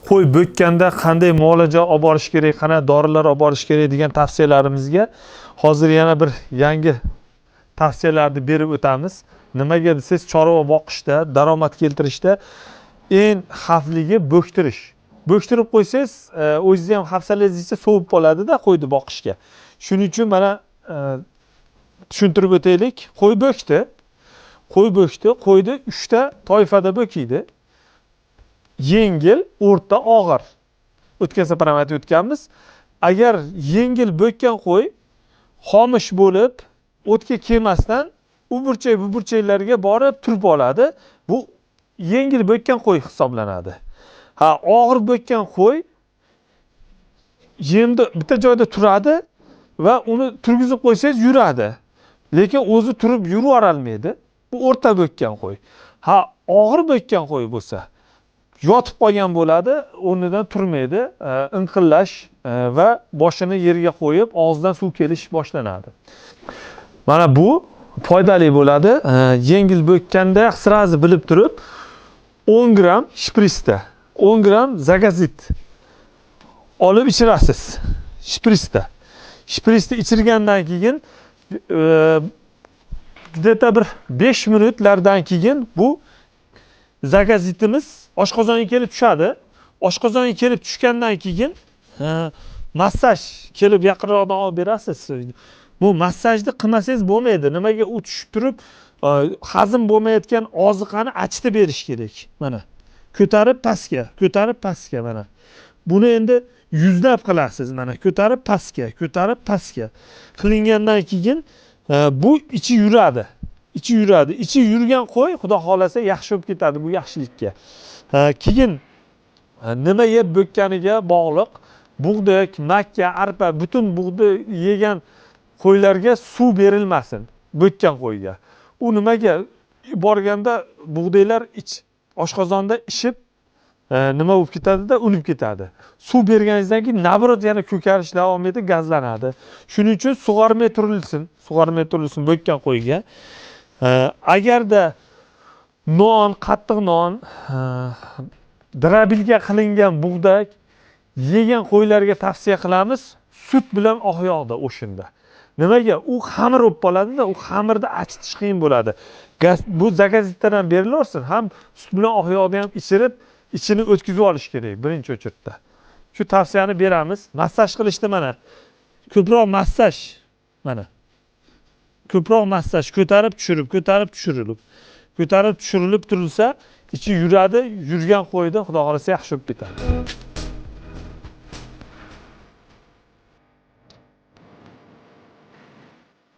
Qo'y bo'kkanda qanday muolaja olib borish kerak, qanday dorilar olib borish kerak degan tavsiyalarimizga hozir yana bir yangi tavsiyalarni berib o'tamiz. Nimaga desangiz, chorva boqishda, daromad keltirishda eng xavfligi bo'ktirish. Bo'ktirib qo'ysangiz, o'zingizni ham hafsalangiz sovib qoladida qo'yni boqishga. Shuning uchun mana tushuntirib o'taylik. Qo'y bo'kdi. Qo'y bo'kdi. Qo'yni 3 ta toifada bo'kiydi. Yengil, o'rta, og'ir. O'tgan safar ham aytib o'tganmiz. Agar yengil bo'kkan qo'y xomish bo'lib, o'tga kelmasdan u burchak, bu burchaklarga borib turib oladi. Bu yengil bo'kkan qo'y hisoblanadi. Ha, og'ir bo'kkan qo'y yemni bitta joyda turadi va uni turgizib qo'ysangiz yuradi. Lekin o'zi turib yuraverolmaydi. Bu o'rta bo'kkan qo'y. Ha, og'ir bo'kkan qo'y bo'lsa, yotib qolgan bo'ladi, o'rnidan turmaydi, inqillash va boshini yerga qo'yib, og'zidan suv kelish boshlanadi. Mana bu foydali bo'ladi. Yengil bo'kkanda сразу bilib turib 10 gramm shprisda, 10 gramm zagazit olib ichirasiz shprisda. Shprisni ichirgandan keyin где-то bir 5 minutlardan keyin bu zagazitimiz oshqozonga kelib tushadi. Oshqozonga kelib tushgandan keyin massaj kelib yaqinroqdan olib berasiz. Bu massajni qilmasangiz bo'lmaydi. Nimaga u tushib turib, hazm bo'lmayotgan oziqani achitib berish kerak. Mana ko'tarib pastga, ko'tarib pastga mana. Buni endi yuzlab qilasiz mana, ko'tarib pastga, ko'tarib pastga. Qilingandan keyin bu ichi yuradi. Ichi yuradi. Ichi yurgan qo'y xudo xohlasa yaxshi bo'lib ketadi bu yaxshilikka. Keyin nima yeb bo'kkaniga bog'liq. Bug'doy, makka, arpa, butun bug'doy yegan qo'ylarga suv berilmasin bo'kkan qo'yga. U nimaga borganda bug'doylar ich oshqozonda ishib nima bo'lib ketadida, unib ketadi. Suv berganingizdan keyin наоборот yana ko'karish davom etib gazlanadi. Shuning uchun sug'ormay turilsin, sug'ormay turilsin bo'kkan qo'yga. Agarda non, qattiq non, дробилка qilingan bug'doy yegan qo'ylarga tavsiya qilamiz sut bilan oq yog'da o'shinda. Nimaga? U xamir bo'lib qoladida, u xamirni achitish qiyin bo'ladi. Bu zagazitdan ham berilaversin, ham sut bilan oq yog'ni ham ichirib, ichini o'tkazib olish kerak birinchi очередь da. Shu tavsiyani beramiz. Massaj qilishda mana ko'proq massaj, mana ko'proq massaj, ko'tarib tushirib, ko'tarib tushirilib, ko'tarib tushirilib turilsa, ichi yuradi, yurgan qo'yda xudo xohlasa yaxshi bo'lib ketadi.